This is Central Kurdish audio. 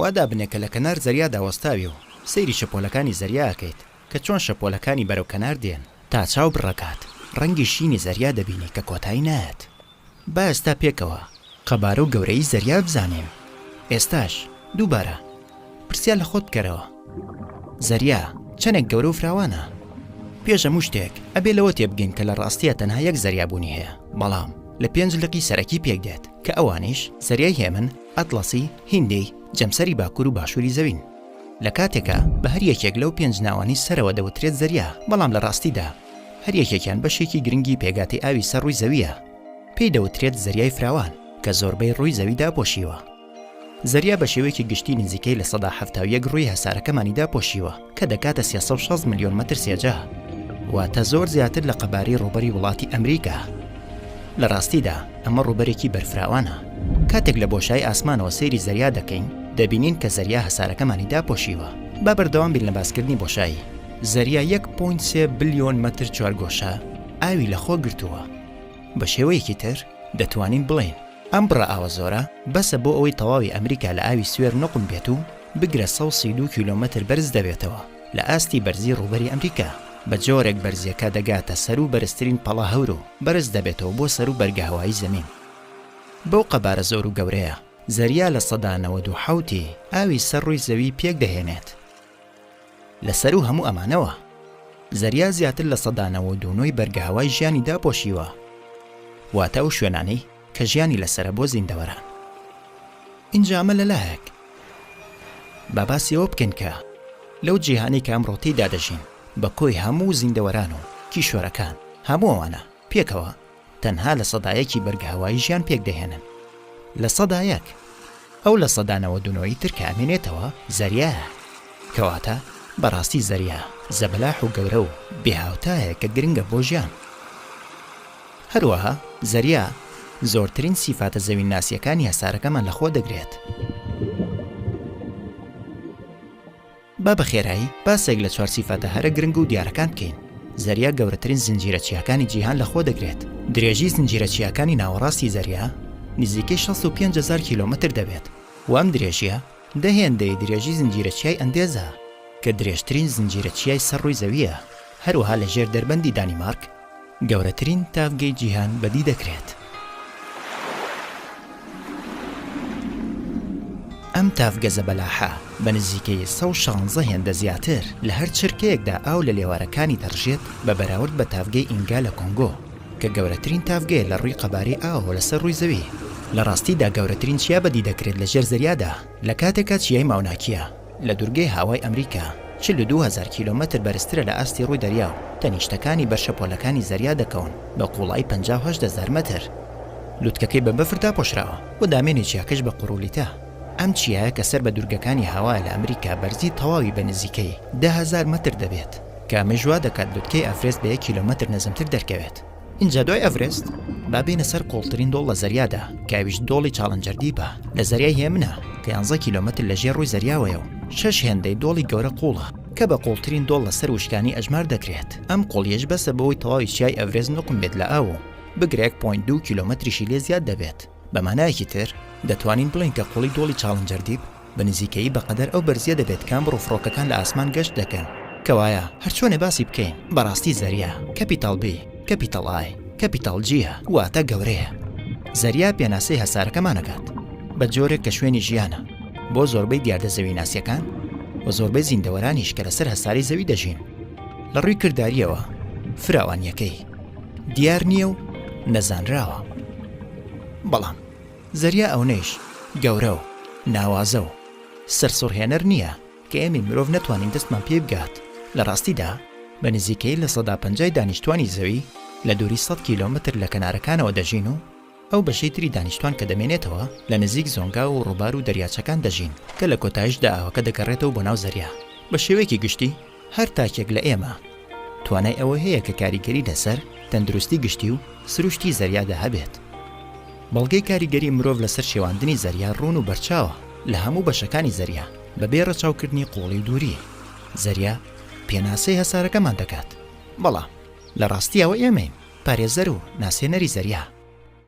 وا دابنێ کە لە کەنار زەریادا وەستاوی و سەیری شەپۆلەکانی زەریا ئەکەیت کە چۆن شەپۆلەکانی بەرەو کەنار دێن تا چاو بڕەکات ڕەنگی شینی زەریا دەبینی کە کۆتایی نایەت. با ئێستا پێکەوە قەبارە و گەورەیی زەریا بزانین. ئێستاش دووبارە پرسیار لە خۆت بکەرەوە. زەریا چەنێک گەورە و فراوانە؟ پێش هەموو شتێک ئەبێ لەوە تێبگەین کە لە ڕاستییا تەنها یەک زەریا بوونی هەیە، بەڵام لە پێنج لقی سەرەکی پێکدێت کە ئەوانیش زەریای هێمن، ئەتڵەسی، هیندی، جەمسەری باکوور و باشووری زەوین. لە کاتێکا بە هەر یەکێک لەو پێنج ناوانەی سەرەوە دەوترێت زەریا، بەڵام لە ڕاستیدا هەر یەکێکیان بەشێکی گرنگی پێکهاتەی ئاوی سەر ڕووی زەوییە. پێی دەوترێت زەریای فراوان کە زۆربەی ڕووی زەوی داپۆشیوە. زەریا بە شێوەیەکی گشتی نزیکەی 71% ڕووی هەسارەکەمانی داپۆشیوە کە دەکاتە 360 ملیۆن مەتر سێجا، واتە زۆر زیاتر لە قەبارەی ڕووبەری وڵاتی ئەمریکا. لە ڕاستیدا ئەمە ڕووبەرێکی بەرفراوانە. کاتێک لە بۆشایی ئاسمانەوە سەیری زەریا دەکەین، دەبینین کە زەریا هەسارەکەمانی داپۆشیوە. با بەردەوام بین لە باسکردنی بۆشایی. زەریا یەک point سێ بلیۆن مەتر چوارگۆشە ئاوی لەخۆ گرتووە. بە شێوەیەکی تر دەتوانین بڵێین ئەم بڕە ئاوە زۆرە بەسە بۆ ئەوەی تەواوی ئەمریکا لە ئاوی سوێر نوقم بێت و بگرە 132 کیلۆمەتر بەرز دەبێتەوە لە ئاستی بەرزی ڕووبەری ئەمریکا، بە جۆرێک بەرزییەکە دەگاتە سەروو بەرزترین پەڵە هەور و بەرز دەبێتەوە بۆ سەروو بەرگەهەوایی زەمین. بەو قەبارە زۆر و گەورەیە، زەریا 97% ی ئاوی سەر ڕووی زەوی پێک دەهێنێت. لە سەروو هەموو ئەمانەوە، زەریا زیاتر 99% ی بەرگەهەوای ژیانی داپۆشیوە، واتە ئەو شوێنانەی کە ژیانی لەسەرە بۆ زیندەوەران. ئینجا ئەمە لە لایەک. با باسی ئەوە بکەین کە لەو جیهانەی کە ئەمڕۆ تێیدا دەژین، بە کۆی هەموو زیندەوەران و کیشوەرەکان، هەموو ئەوانە پێکەوە تەنها 1% ی بەرگەهەوای ژیان پێکدەهێنن. 1%! ئەو 99% ی تر کە ئەمێنێتەوە زەریایە. کەواتە بەڕاستی زەریا زەبەلاح و گەورە و بێهاوتایە کە گرنگە بۆ ژیان. هەروەها زەریا زۆرترین سیفاتە زەوینناسییەکانی هەسارەکەمان لەخۆ دەگرێت. با بە خێرایی باسێک لە چوار سیفاتە هەرە گرنگ و دیارەکان بکەین. زەریا گەورەترین زنجیرە چیاکانی جیهان لەخۆ دەگرێت. درێژی زنجیرە چیاکانی ناوەڕاستی زەریا نزیکەی 65 هەزار کیلۆمەتر دەبێت و ئەم درێژییە دە هێندەی درێژی زنجیرە چیای ئەندێزە کە درێژترین زنجیرە چیای سەر ڕووی زەوییە. هەروەها لە ژێر دەربەندی دانیمارک گەورەترین تاڤگەی جیهان بەدی دەکرێت. ئەم تاڤگە زەبەلاحە بە نزیکەی 116 هێندە زیاتر لە هەر چرکەیەکدا ئاو لە لێوارەکانی دەڕژێت بە بەراورد بە تاڤگەی ئینگا لە کۆنگۆ کە گەورەترین تاڤگەیە لە ڕووی قەبارەی ئاوەوە لەسەر ڕووی زەوی. لە ڕاستیدا گەورەترین چیا بەدی دەکرێت لە ژێر زەریادا لە کاتێکا چیای ماوناکیا لە دورگەی هاوای ئەمریکا 42 هەزار کیلۆمەتر بەرزترە لە ئاستی ڕووی دەریا و تەنیشتەکانی بەر شەپۆلەکانی زەریا دەکەون بە قووڵایی 58 هەزار مەتر. لوتکەکەی بە بەفر داپۆشراوە و دامێنی چیاکەش بە قوڕولیتە. ئەم چیایە کە سەر بە دورگەکانی هاوایە لە ئەمریکا بەرزی تەواوی بە نزیکەی 10 هەزار مەتر دەبێت کە ئەمەیش وا دەکات لوتکەی ئەڤرێست بە یەک کیلۆمەتر نزمتر دەرکەوێت. ئینجا دوای ئەڤرێست با بێینە سەر قوڵترین دۆڵ لە زەریادا کە ئەویش دۆڵی چاڵنجەر دیپە لە زەریای هێمنە کە یانزە کیلۆمەتر لە ژێر ڕووی زەریاوەیە و شەش هێندەی دۆڵی گەورە قوڵە کە بە قوڵترین دۆڵ لەسەر وشکانی ئەژمار دەکرێت. ئەم قوڵیەش بەسە بۆوەی تەواوی چیای ئەڤرێست نوقم بێت لە ئاو و بگرە یەک point دوو کیلۆمەتریشی لێ زیاد دەبێت. بە مانایەکی تر دەتوانین بڵێین کە قوڵی دۆڵی چاڵنجەر دیپ بە نزیکەیی بەقەدەر ئەو بەرزییە دەبێت کە ئەمڕۆ فڕۆکەکان لە ئاسمان گەشت دەکەن. کەوایە هەرچۆنێ باسی بکەین، بەڕاستی زەریا، capital B، capital I، capital G یە، واتە گەورەیە. زەریا پێناسەی هەسارەکەمان ئەکات، بە جۆرێک کە شوێنی ژیانە بۆ زۆربەی دیاردە زەویناسییەکان و زۆربەی زیندەوەرانیش کە لەسەر هەسارەی زەوی دەژین. لە ڕووی کردارییەوە فراوانییەکەی دیار نییە و نەزانراوە. بەڵام. زەریا ئەونەیش گەورە و ناوازە و سەرسوڕهێنەر نییە کە ئێمەی مرۆڤ نەتوانین دەستمان پێی بگات. لە ڕاستیدا بە نزیکەیی 50% ی دانیشتوانی زەوی لە دووری 100 کیلۆمەتر لە کەنارەکانەوە دەژین و ئەو بەشەی تری دانیشتوان کە دەمێنێتەوە لە نزیک زۆنگاو و ڕووبار و دەریاچەکان دەژین کە لە کۆتایشدا ئاوەکە دەگەڕێتەوە بۆ ناو زەریا. بە شێوەیەکی گشتی هەر تاکێک لە ئێمە توانای ئەوەی هەیە کە کاریگەری لەسەر تەندروستی گشتی و سروشتی زەریادا هەبێت. بەڵگەی کاریگەری مرۆڤ لەسەر شێواندنی زەریا ڕوون و بەرچاوە لە هەموو بەشەکانی زەریا بەبێ ڕەچاوکردنی قووڵی و دووری. زەریا پێناسەی هەسارەکەمان دەکات، بەڵام لە ڕاستییەوە ئێمەین پارێزەر و ناسێنەری زەریا.